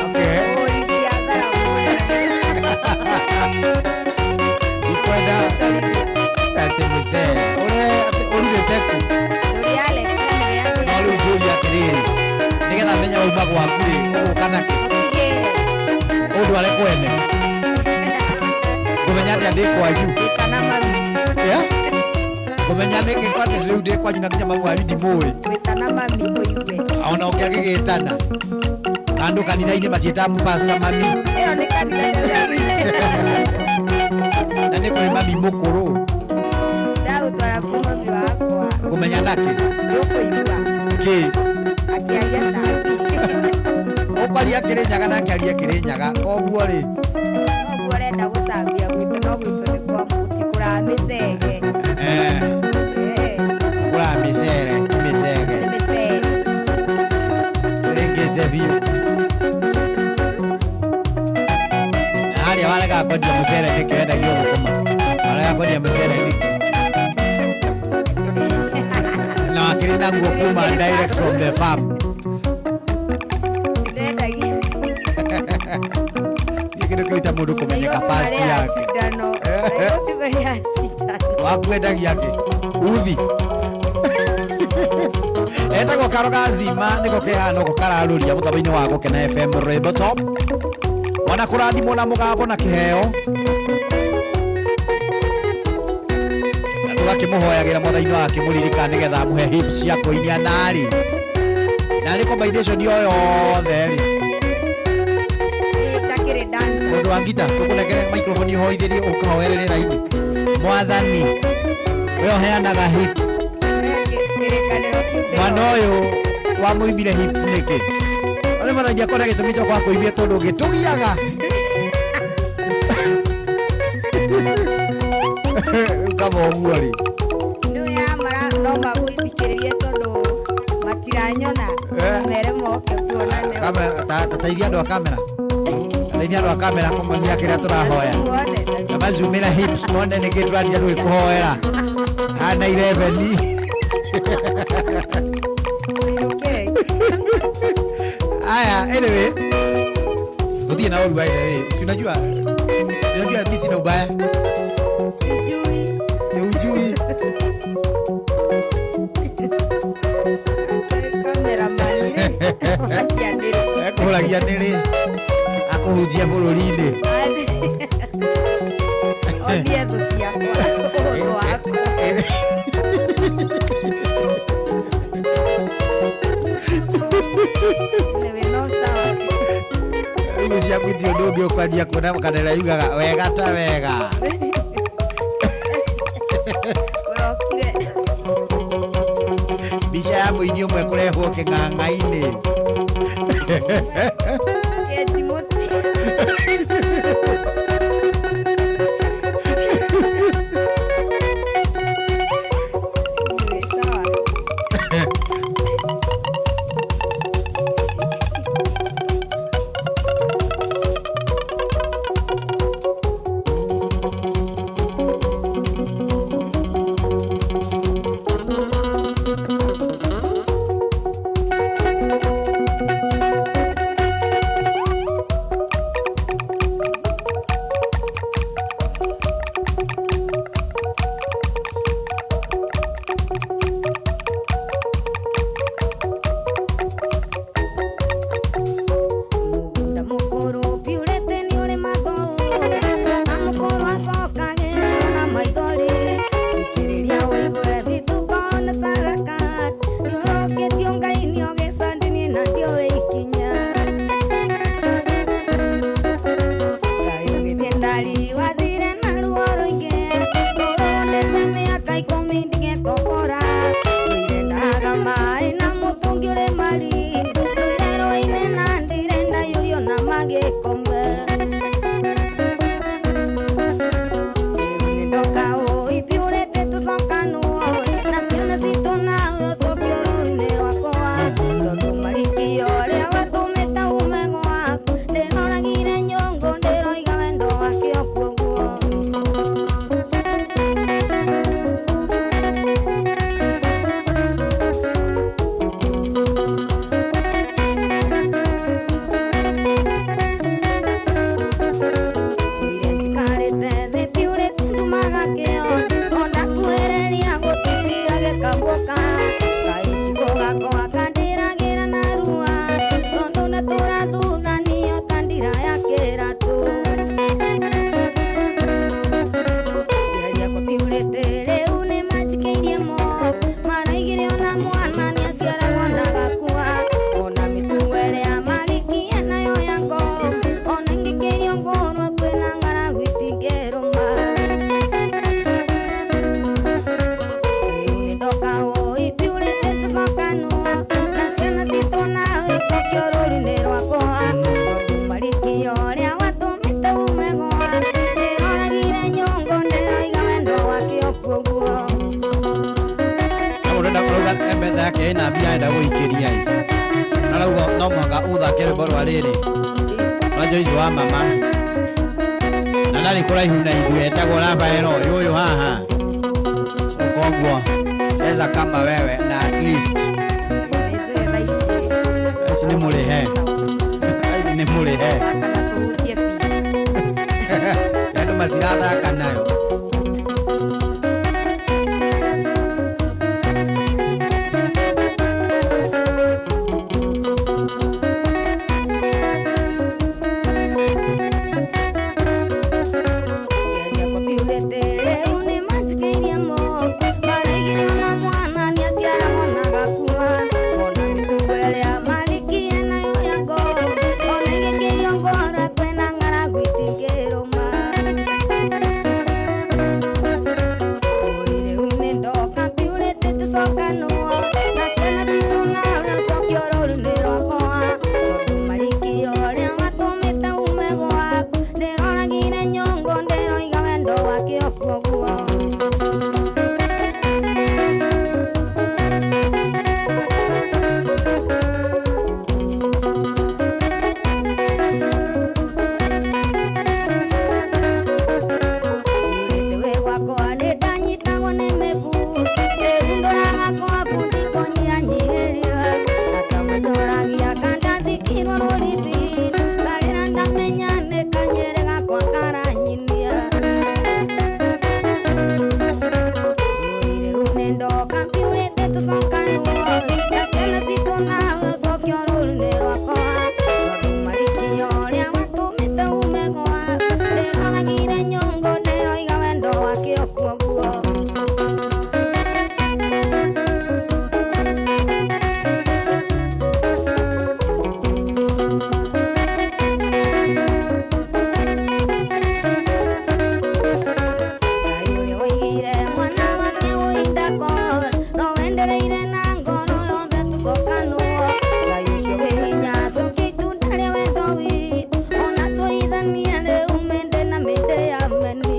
Okay. Ikwenda atĩ mucere ũrĩa ũrugĩte kũ? No rĩu njũrie atĩrĩrĩ, nĩgetha menye wauma gwaku rĩ, ũgũka nakĩ? Ũndware kwene. Ngũmenya atĩa ndĩ kwanyu? Yeah? Ngũmenya nĩkĩ kwatĩ rĩu ndĩ kwanyu na nginya mamu wanyu ndimũĩ. Ona ũngĩ agĩgĩtana. Andũ kanitha-inĩ matiĩtaga pastor mami. Na nĩ kũrĩ mami mũkũrũ. Ngũmenya nakĩ? Kĩ? Ũkwaria Kĩrĩnyaga nake arie Kĩrĩnyaga. Koguo rĩ, Ũrenda gũcambia gwitũ no gwitũ nĩ kwa mũtikũraga mĩcege. Kũraga mĩcere, ti mĩcege. Mĩcege. Rĩngĩ biũ. Na harĩa waregaga kwendia mũcere nĩkĩ wendagio thũkũma? Waregaga kwendia mũcere nĩkĩ? Na wakĩrĩ naguo kuma direct from the farm. Ndendagia. Gĩkĩ nĩkĩo gĩta mũndũ kũmenyeka past yake. Wakwendagia kĩ? Uthi. Etagwo Karo Gazima nĩko kehana ũguo kararũria mũtambo-inĩ wa Gũkena FM Rwĩmbo Top. Mwana kũrathimwo na mũgambo na kĩheo. Na tũgakĩmũhoyagĩra mwathani wa akĩmũririkana nĩgetha amũhe hips cia kũinia narĩ. Narĩ combination yo yothe rĩ. Mũndũ wa ngita tũkũnengere microphone ũhoithĩrie ũkahoere rĩera-inĩ. Mwathani we ũheanaga hips. Mwana ũyũ wamũimire hips nĩkĩ? Ũrĩ mwathani akona gĩtũmi kĩa kwaga kũimbia tondũ gĩtũgiaga. Rĩu kaba ũguo rĩ. Rĩu yamara no magũthikĩrĩrie tondũ matiranyona. Mere moke tuonane. Teithia andũ a kamera. Teithia andũ a kamera kũmonia kĩrĩa tũrahoya. Na mazumĩra hips mone nĩkĩ tũraria tũgĩkũhoera. Hana 11. Aya, anyway. Tuthiĩ na ũru by the way. Si unajua? Si unajua mimi sina ubaya. Sijui. Ni ujui. Cameraman. Ekũhũragia ndĩrĩ. Akũhunjia bũrũri-inĩ. Onie thũ ciakwa. Ũhoro wakwa. Anyway, no sawa. Rĩu ciaku ti ũndũ ũngĩ ũkwanjia kuona kanitha yugaga wega ta wega. Ũrokire. Mbica ya mũini ũmwe kũrehwo kĩng'ang'a-inĩ. Kĩenji mũtĩ. Anyway, sawa. Mũgũnda mũkũrũ biũrĩte nĩ ũrĩmagwo na mũkũrũ acokagĩra na maithori. Thikĩrĩria ũigue bituko na sarakasi nĩũrokĩtio Ngai nĩũgĩcandini na ndiũĩ ikinya. Ngai ũgĩthiĩ ndari wathire na ruo rũingĩ rũrondete mĩaka ikũmi ndigĩtobora. Ndũire ndaga maĩ na mũtũngi ũrĩ mari ndũire rũĩ-inĩ na ndire ndayũrio na magĩkombe. Rĩu nĩndoka nakĩo ona kuhĩrĩria gũtiria gĩkabuũka kaiciko gakwa kandĩragĩra narua tondũ nĩtũra thutha nĩyo ta ndira ya kĩratũ ciaria kũpiurĩte rĩu nĩmanjikĩirie moko maraigire ona mwana nĩaciaragwo na gakua ona mĩtugo ĩrĩa marikia nayo ya ngo ona ingĩkĩrio ngũrwe kwĩna ng'aragu itingĩrũma rĩu nĩndoka ũũ ipiurĩte tũcokanwo na ciana citũ nawe ũcokio rũru-inĩ rwakwa tondũ marikio ũrĩa watũmĩte ume gwa ndĩroragire nyũngũ ndĩroiga wendo wake ũkuoguo. Na mũndũ enda kũrauga M-Pesa yake ĩna mbia enda gũikĩria ĩ. Na rauga no mũhaka ũthake rwĩmbo rwa rĩrĩ rwa Joyce wa mama. Na ndarĩ kũraihu na ithuĩ etagwo Rafael ũyũ ũyũ haha. So koguo cheza kama wewe na at least ici nĩ mũrĩhe. Ici nĩ mũrĩhe. Kana tũhutie fees. Andũ matirathaka nayo. Ciaria kũpiurĩte rĩu nĩmanjikĩirie moko maraigire ona mwana nĩaciaragwo na gakua ona mĩtugo ĩrĩa marikie nayo ya ngo ona ingĩkĩrio ngora kwĩna ng'aragu itingĩrũma Oi rĩu nĩndoka mbiurĩte tũcokanwo na ciana citũ nawe ũcokio rũru-inĩ rwakwa tondũ marikio ũrĩa watũmĩte ume gwaku ndĩroragire nyũngũ ndĩroiga wendo wake ũkuoguo. Yurĩte wĩ gwakwa nĩndanyitagwo nĩ mĩbu rĩu ndũraga kwa bundi kũnyihanyihĩria na kamũtũragia kandathikirwo rũriri ndarĩra ndamenya nĩ kanyĩrĩ gakwa karanyinia. Oi rĩu nĩndoka mbiurĩte tũcokanwo na ciana citũ nawe ũcokio rũru-inĩ rwakwa tondũ marikio ũrĩa watũmĩte ume gwaku ndĩroragire nyũngũ ndĩroiga wendo wake ũkuoguo. Ngai ũrĩa woigire mwana wake ũindako no wendereire na ngoro yothe tũcokanwo Ngai ũcio wĩ hinya acokia itunda rĩa wendo witũ ona tũithanie rĩu mĩndĩ na mĩndĩ ya meni.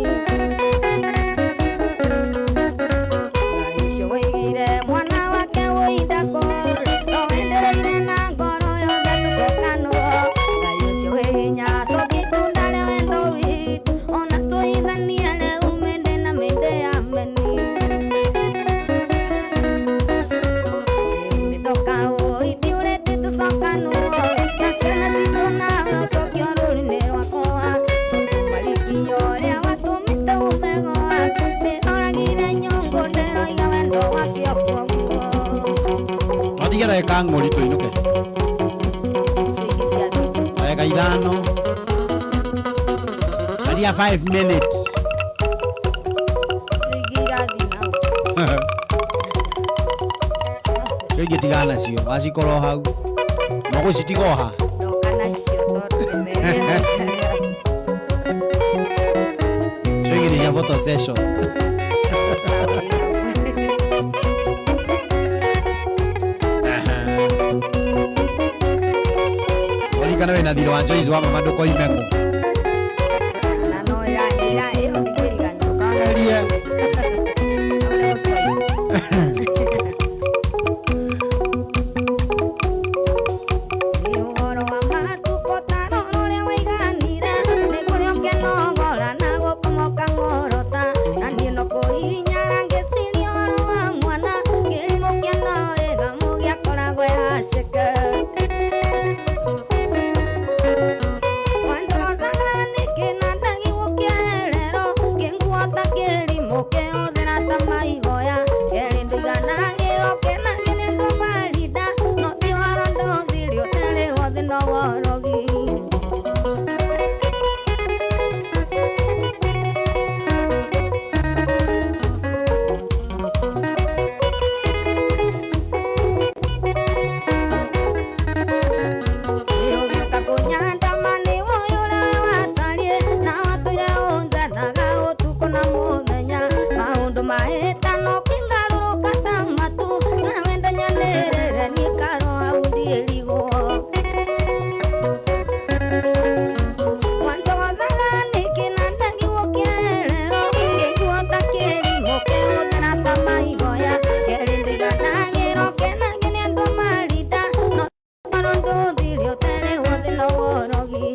Ngai ũcio woigire mwana wake ũindako no wendereire na ngoro yothe tũcokanwo Ngai ũcio wĩ hinya acokia itunda rĩa wendo witũ ona tũithanie rĩu mĩndĩ na mĩndĩ ya meni. Rĩu nĩndoka ũũ ithiũrĩte tũcokanwo na ciana citũ nawe ũcokio rũru-inĩ rwakwa tondũ marikio ũrĩa watũmĩte ume gwaku ndĩroragire nyũngũ ndĩroiga wendo wake ũkuoguo. Twatige ndagĩka ng'ũri tũinũke. Icio ingĩ ciathiĩ. Ndagĩka ithano. Aria 5 minutes. Icio ingĩ irathiĩ nao. Icio ingĩ tigana nacio wacikorwo hau. Mũgũcitiga o ha. Ndoka nacio tondũ nĩmere. Icio ingĩ nĩ cia photo session. Ũririkane wĩna thirĩ wa Joyce wa mama ndũkoime kũ. Na no ĩra ĩyo ndingĩriganĩrwo. Kagerie. Ũrĩa ũcoima. Nĩ ũhoro wa matukũ ta rũrũ ũrĩa waiganire nĩ kũrĩ ũkĩnogora na gũkomoka ng'orota na niĩ no kũhihinyara ngĩciria ũhoro wa mwana kĩrimũ kĩa no ĩgamu gĩakoragwo ĩhacĩke. Wanjogotha kĩrimũ kĩhũthĩra ta maigoya kerĩ ndũiganagĩrwo kĩnangĩ nĩ andũ marinda no ti ũhoro ndũthiri ũtarĩ wothe no worogi. Ũgĩũka kũnyandama nĩ ũyũ ũrĩa watariĩ na watũire ũnjethaga ũtukũ na mũthenya maũndũ mahĩtano kĩngarũrũka ta matu nawe ndanyanĩrĩre niĩ karo hau ndiĩrigwo. Wanjogothaga nĩkĩ na ndagiwo kĩerero kĩnguo ta kĩrimũ kĩhũthĩra ta maigoya kerĩ ndiganagĩrwo kĩnangĩ nĩ andũ marinda no ũhoro ndũthiri ũtarĩ wothe no worogi.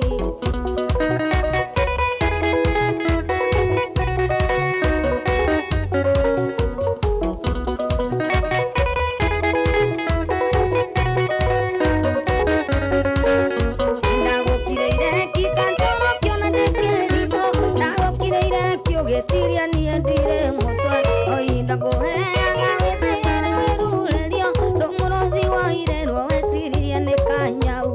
Ndagũkirĩire kĩkanjoro kĩona ndĩ kĩrimũ ndagũkirĩire kĩũgĩciria niĩ ndirĩ mũtwe o ihinda ngũheaga wĩthĩĩre wĩrurĩrio ndũmũrũthi wairĩrwo weciririe nĩ kanyau.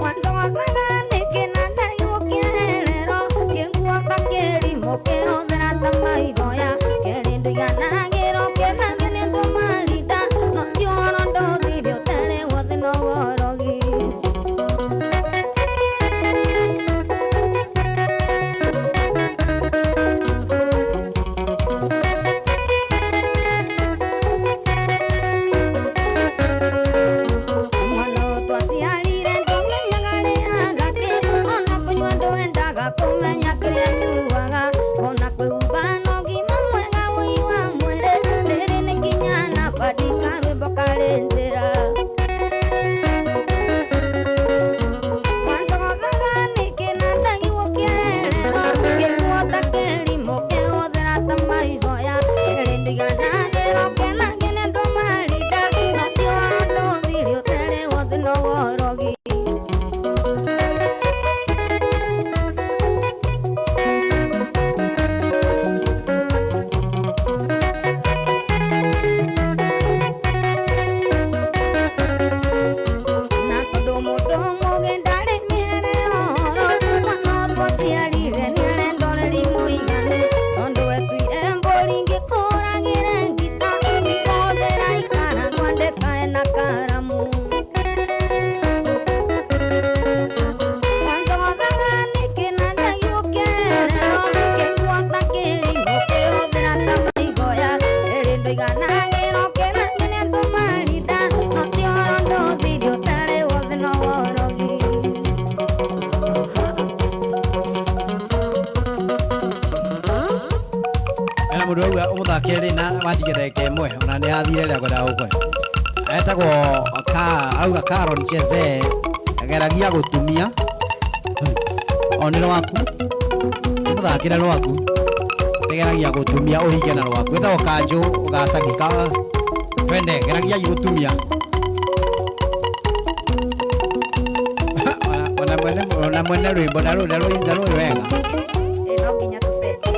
Wanjogothaga nĩkĩ na ndaigwo kĩerero kĩnguo ta kĩrimũ kĩhũthĩra ta maigoya kerĩ ndũiganagĩrwo kĩnangĩ nĩ andũ marinda no ti ũhoro ndũthiri ũtarĩ wothe no worogi. Mwana twaciarire ndũmenyaga rĩaga kĩ ona kũnyua ndwendaga kũmenya kĩrĩa nyuaga ona kwĩhumba no ngima mwega wũi wa mwĩrĩ rĩrĩ nĩ kinya na bandika rwĩmbo karĩ njĩra. Wanjogothaga nĩkĩ na ndagiwo kĩerero kĩnguo ta kĩrimũ kĩhũthĩra ta maigoya kerĩ ndũiganagĩrwo kĩnangĩ nĩ andũ marinda no ti ũhoro ndũthiri ũtarĩ wothe no worogi. Na tondũ mũndũ mũgĩ ndarĩ mĩhere ũhoro mwana twaciarire nĩarendoreri mũiganu tondũ etuire mbũri ngĩkũragĩre ngita ngĩkũhũthĩra ikara ngwandĩkae na karamu. Wanjogothaga nĩkĩ na ndagiwo kĩerero kĩnguo ta kĩrimũ kĩhũthĩra ta maigoya kerĩ ndũiganagĩrwo kĩnangĩ nĩ andũ marinda no ti ũhoro ndũthiri ũtarĩ wothe no worogi. Ena mũndũ auga ũmũthakĩre rĩ na watige ndagĩka ĩmwe ona nĩ athire rĩrĩa ngwendaga gũkũhe. Etagwo ka auga Caron Cheze geragia gũtumia o nĩ rwaku mũthakĩre rwaku geragia gũtumia ũhinge na rwaku etagwo Kanjũ gacagi ka twende geragia gũtumia ona mwene ona mwene rwĩmbo ndarũĩ ndarũĩ wega. Ĩ no nginya tũcenjie.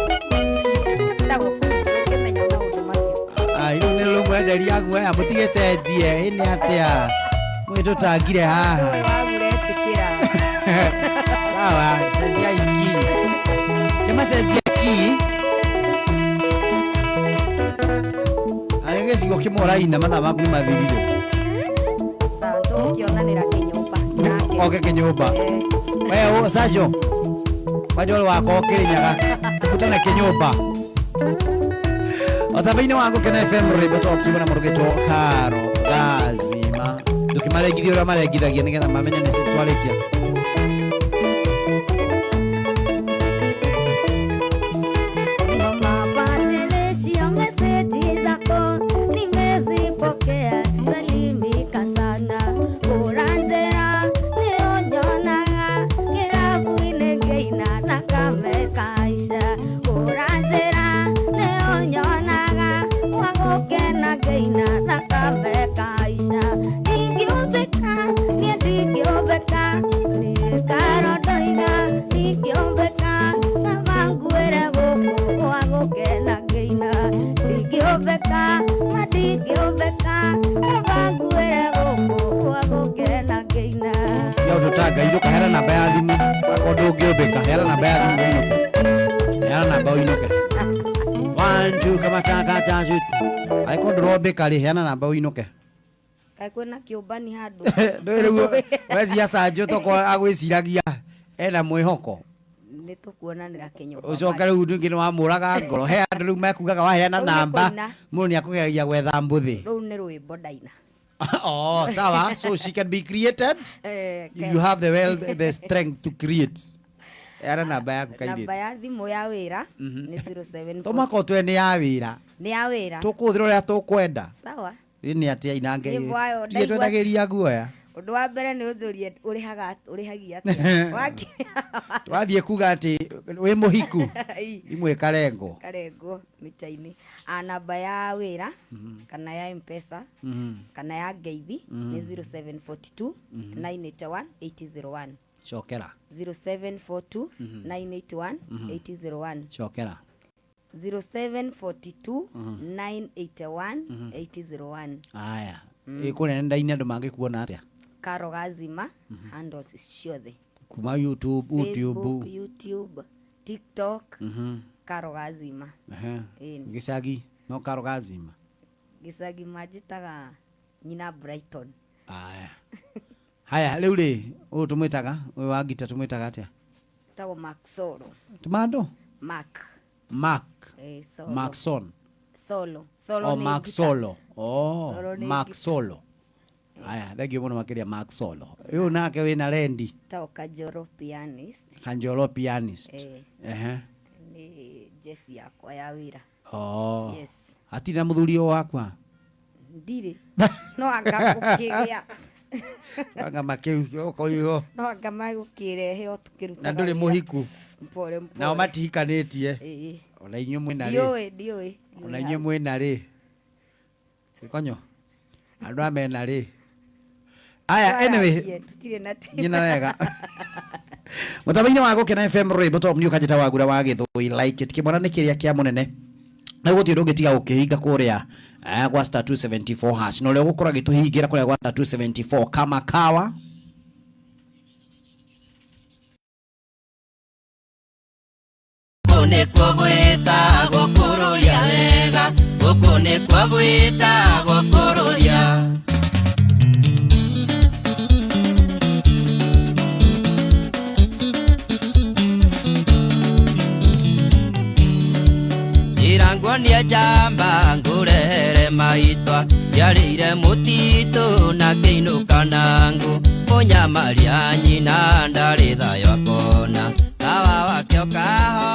Ndagũ ndũngĩmenya maũndũ macio. Ai rĩu nĩ rũmwenderia guoya mũtigĩcenjie ĩ nĩ atĩa mwĩtũtangire haha. Ndũĩ waguretĩkĩra. Sawa, cenjia iki. Kĩmacenjia ki. Arĩ gĩcigo kĩmwe ũraina mathaa maku nĩ mathirire. Sawa tũgũkĩonanĩra kĩnyũmba nake. Oke kĩnyũmba. Eh. We Sajo. Kwanja ũrĩ wakwa ũkĩrĩnyaga. Tukutane kĩnyũmba. Otaba-inĩ wa Gũkena FM rwĩmbo top tuma na mũndũ ũgĩtwo Karo Gazima. Ndũkĩmarengithie ũrĩa marengithagia nĩgetha mamenye nĩ twarĩkia. Mapatilishi meseji zako nimezipokea, salimika sana. Ũranjĩra nĩũnyonaga kĩrabu-inĩ ngĩina thakame ĩkahaica. Ũranjĩra nĩũnyonaga wagũkena ngĩina thakame ĩkahaica. Ndingĩũmbĩka niĩ ndingĩũmbĩka niĩ Karo ndoiga ndingĩũmbĩka Ndũngĩũmbĩka. Heana namba ya thimũ ũinũke. Heana namba ũinũke. One, two, kama taka tatu. Angĩkorwo ndũrombĩka rĩ, heana namba ũinũke. Kaĩ kwĩna kĩũmbani handũ? Ndũĩ rĩu weciria Sanjo tokorwo agwĩciragia ena mwĩhoko. Nĩ tũkuonanĩra kĩnyũmba. Ũcoke rĩu ningĩ nĩ wamũraga ngoro. He andũ rĩu mekugaga waheana Rĩu nĩ namba kũina. mũndũ nĩ akũgeragia gwetha mbũthĩ. Rũu nĩ rwĩmbo ndaina. Oh, sawa. So she can be created if you have the wealth, the strength to create. Heana namba yaku Namba kairĩtu. ya thimũ ya wĩra nĩ 07 Tũmaka ũtwe nĩ ya wĩra. Nĩ ya wĩra. Tũkũhũthĩra ũrĩa tũkwenda. Sawa. Nĩ atĩa inange. Nyĩmbo ayo, Tige ndaigua- twendagĩria guoya. Ũndũ wa mbere nĩ ũnjũrie ũrĩhaga ũrĩhagia atĩa. Twathiĩ kuga atĩ wĩ mũhiku. Ii. Imwe ĩkarengwo. Karengwo mita-inĩ. Ah, namba ya wĩra kana ya Mpesa kana ya Ngeithi nĩ 0742 981 801. Cokera. 0742 981 801. Cokera. 0742 981 801. Aya. Ĩ kũrĩa nenda-inĩ andũ mangĩkuona atĩa? Karo Gazima handles ciothe. Kuma YouTube, Facebook, YouTube. YouTube, TikTok, Karo Gazima. Ehe. Ĩni. Gĩcagi no Karo Gazima. Gĩcagi manjĩtaga nyina Brighton. Aya. Haya, rĩu rĩ, ũyũ tũmwĩtaga, ũyũ wa ngita tũmwĩtaga atĩa? Tagwo Mark Solo. Tũmandũ? Mark. Mark. Eh, Solo. Markson. Solo. Solo Oh, nĩ Mark ngita. Solo. Oh, Solo nĩ Mark ngita. Solo. Aya, thank you mũno makĩria Mark Solo. Ũyũ nake wĩna rendi, Tagwo Kajoro pianist. Kanjoro pianist. Eh, Ehe. nĩ jeci yakwa ya wĩra. Oh. Yes. Hatirĩ na mũthuri ũyũ wakwa. Ndirĩ. No anga gũkĩgĩa. Anga makĩru ũkorirwo No anga magũkĩrehe o tũkĩrutaga. na ndũrĩ wĩra. mũhiku. Mpore mpore. Nao matihikanĩtie. Ĩĩ. Ona inyuĩ mwĩna rĩ. Ndiũĩ, ndiũĩ. Ona inyuĩ mwĩna rĩ. Gĩkonyo. Andũ aya mena rĩ. Aya, anyway, Tũtirĩ na team. nyina wega. Mũtambo-inĩ wa Gũkena FM rwĩmbo top nĩ ũkanjĩta wagura wa Gĩthũi like it. Kĩmwana nĩ kĩrĩa kĩa mũnene. Na gũtirĩ ũndũ ũngĩtiga gũkĩhinga kũrĩa gwa star 274 hash. Na ũrĩa ũgũkorwo agĩtũhingĩra kũrĩa gwa star 274 kama kawa. Gũkũ nĩkuo gwĩtagwo kũrũria wega, gũkũ nĩkuo gwĩtagwo kũrũria. Njĩra nguonie njamba ngũrehere maitwa, njiarĩire mũtitũ na ngĩinũka na ngũ. Mũnyamaria nyina ndarĩ thayũ akona, tawa wake ũkaho